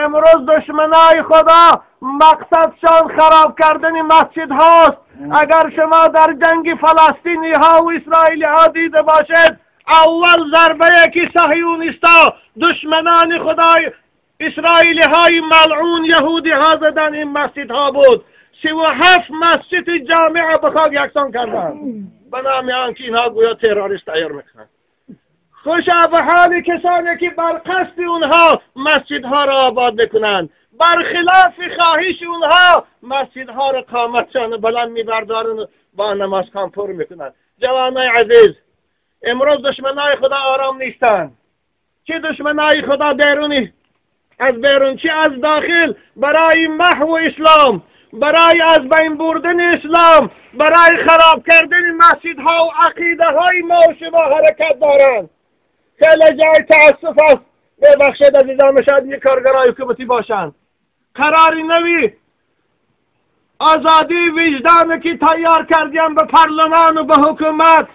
امروز دشمنای خدا مقصدشان خراب کردن مسجد هاست. اگر شما در جنگ فلسطینی ها و اسرائیلی ها دیده باشید، اول ضربه که صهیونیستا دشمنان خدای اسرائیلی های ملعون یهودی ها زدن این مسجد ها بود. 37 مسجد جامع به خاک یکسان کردن به نام آنکه اینها گویا تروریست تیار میکنند. خوشا به حال کسانی که بر قصد اونها مسجدها را آباد میکنند، برخلاف خواهش اونها مسجدها را قامتشان بلند میبردارند و با نمازخوان پر میکنند. جوانای عزیز، امروز دشمنای خدا آرام نیستند. چه دشمنای خدا بیرونی از بیرون، چه از داخل، برای محو اسلام، برای از بین بردن اسلام، برای خراب کردن مسجدها و عقیده های ما و شما حرکت دارند. خیلی جای تأسف است. ببخشید عزیزان، شاید یک کارگرای حکومتی باشند. قرار نوی آزادی وجدان که تیار کردیم به پارلمان و به حکومت،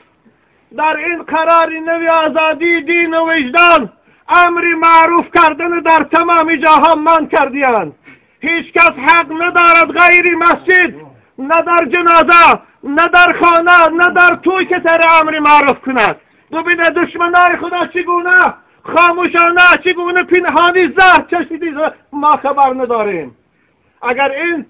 در این قرار نوی آزادی دین و وجدان امر معروف کردن در تمام جاها من کردیند. هیچ کس حق ندارد غیر مسجد، نه در جنازه، نه در خانه، نه در توی که تر امر معروف کند. ببینه دشمنای خدا چگونه خاموشانه، چگونه پنهانی زهر چشیدی، ما خبر نداریم. اگر این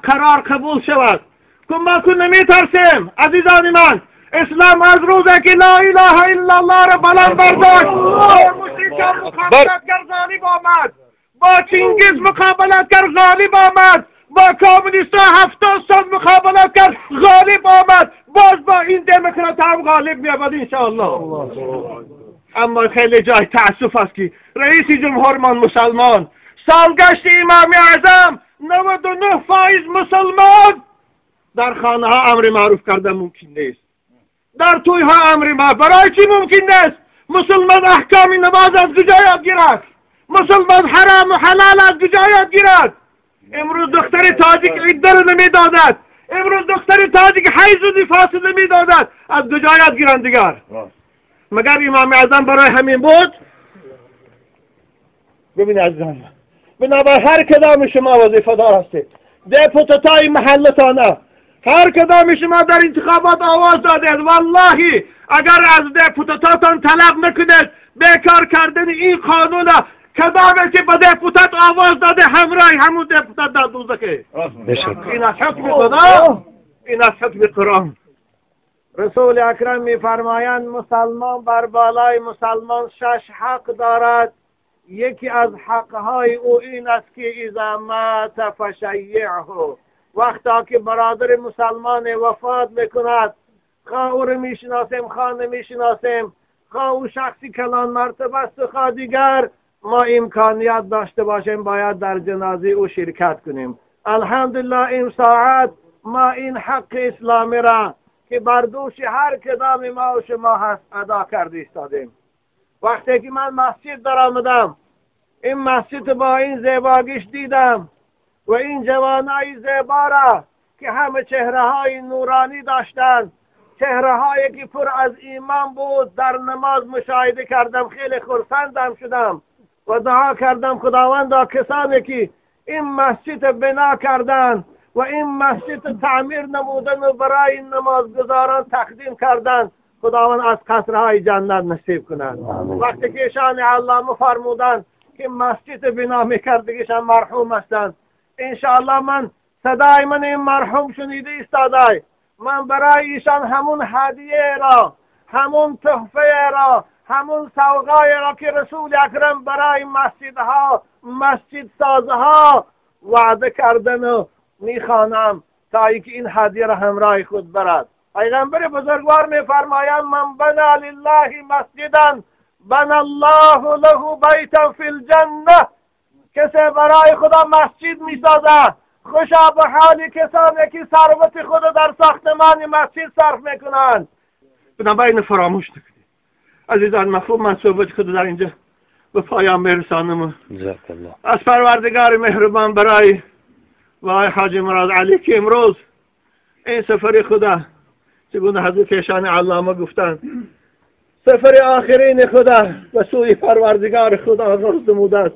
قرار قبول شود که ما که نمیترسیم. عزیزان من، اسلام از روزی که لا اله الا الله را بلند برداشت، با مشرکان مقابلت کرد غالب آمد، با چنگیز مقابلت کرد غالب آمد، با کمونیست 70 سال مقابلت کرد غالب آمد، باز با این دموکرات هم غالب می‌آید انشاءالله. اما خیلی جای تأسف است که رئیس جمهور من مسلمان، سالگشت امام اعظم 99% مسلمان، در خانه ها امر معروف کردن ممکن نیست، در توی ها امر معروف برای چی ممکن نیست؟ مسلمان احکام نماز از کجا یاد گیرد؟ مسلمان حرام و حلال از کجا یاد گیرد؟ امروز دختر تاجیک عده را نمیدادد، امروز دختر تاجیک حیض و نفاس نمیدادد، از کجا یاد گیرند دیگر؟ مگر امام اعظم برای همین بود؟ ببین عزیزان، بنابر هر کدام شما وظیفه دار هستید، دپوتاتای محلتانه، هر کدام شما در انتخابات آواز دادید، والله اگر از دپوتاتاتان طلب نکنید بیکار کردن این قانون، کدامی که به دپوتات آواز داده همراه همون دپوتات در دوزخه. این از حکم خدا، این از حکم قرآن. رسول اکرم میفرمایند مسلمان بر بالای مسلمان 6 حق دارد. یکی از حقهای او این است که اذا مات فشیعه، وقتا که برادر مسلمان وفات میکند، خواه او رو میشناسیم خواه نمیشناسیم، خواه او شخصی کلان مرتبه است خواه دیگر، ما امکانیت داشته باشیم باید در جنازه او شرکت کنیم. الحمدلله این ساعت ما این حق اسلامی را که بر دوش هر کدام ما و شما هست ادا کرده ایستادیم. وقتی که من مسجد در آمدم، این مسجد با این زیباگیش دیدم و این جوانای زیبا را که همه چهره های نورانی داشتند، چهره هایی که پر از ایمان بود، در نماز مشاهده کردم، خیلی خرسندم شدم و دعا کردم خداوندا کسانی که این مسجد بنا کردند و این مسجد تعمیر نمودن و برای نمازگزاران تقدیم کردند، خداوند از قصرهای جنت نصیب کند. وقتی که ایشان علامه فرمودند که مسجد بنا میکردگیشان مرحوم هستند، انشاءالله من صدای من این مرحوم شنیده ایستاده، من برای ایشان همون هدیه را، همون تحفه را، همون سوغای را که رسول اکرم برای مسجدها، مسجد سازها وعده کردن و میخوانم تا اینکه این هدیه را همراه خود برد. پیغمبر بزرگوار میفرمایند من بنا لله مسجدا بنا الله له بیتا فی الجنه. کسی برای خدا مسجد میسازد، خوشا به حال کسانی که ثروت خود در ساختمان مسجد صرف میکنند. بنابراین فراموش نکنید عزیزان. مفهوم من صحبت خود در اینجا به پایان میرسانم. از پروردگار مهربان برای وای حاجی مراد علی که امروز این سفر خدا چگونه حضرت ایشان علامه گفتند سفر آخرین خدا به سوی پروردگار خدا آغاز نموده است.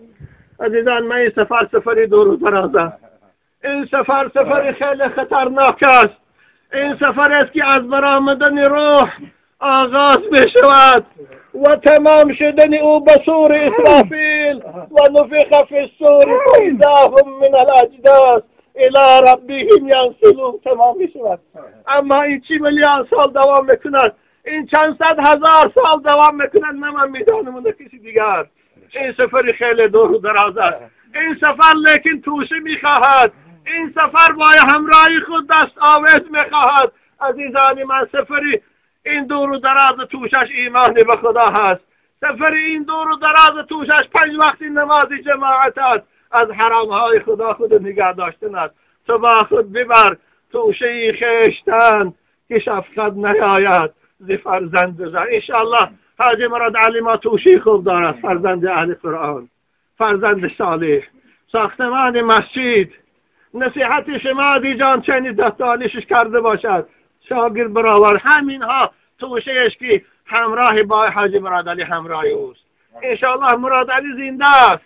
عزیزان من این سفر سفری دور و دراز است. این سفر سفر خیلی خطرناک است. این سفر است که از برآمدن روح آغاز می شود و تمام شدن او به صور اسرافیل و نفخ فی الصور فاذا هم من الاجداث الی ربهم ینسلون تمام می شود. اما این چی میلیون سال دوام میکند، این چند صد هزار سال دوام میکند، نه من میدانم نه کسی دیگر. این سفر خیلی دور و دراز است. این سفر لیکن توشه میخواهد. این سفر با همراهی خود دست آویز میخواهد. عزیزان من، سفری این دور و دراز توشش ایمان به خدا هست. سفر این دور و دراز توشش 5 وقت نماز جماعت است. از حرام های خدا خود نگه داشتن است. تو با خود ببر توشه خویشتن که شفقت نیاید ز فرزند زن. انشاءالله حاجی مراد علی ما توشه خوب دارد، فرزند اهل قرآن، فرزند صالح. ساختمان مسجد نصیحت شما دی جان چنین دستانشش کرده باشد، شاگرد برآور. همینها توشهش که همراه با حاجی مراد علی همراه اوست. انشاءالله مراد علی زنده است.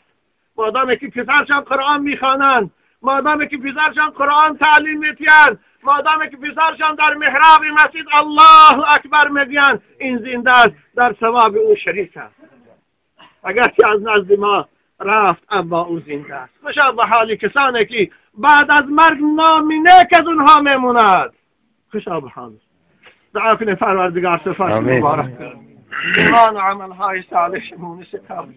مادامی که پسرشان قرآن میخوانند، مادامی که پسرشان قرآن تعلیم میتیند، مادامی که پسرشان در محراب مسجد الله اکبر میگویند، این زنده است، در ثواب او شریک است. اگرچه از نزد ما رفت اما او زنده است. خوشا به حال کسانی که بعد از مرگ نامی نیک از اونها میموند. خوشا به حال. دعا کنیم پروردگار صفات مبارک ایمان و عملهای صالح شمونی ستاب.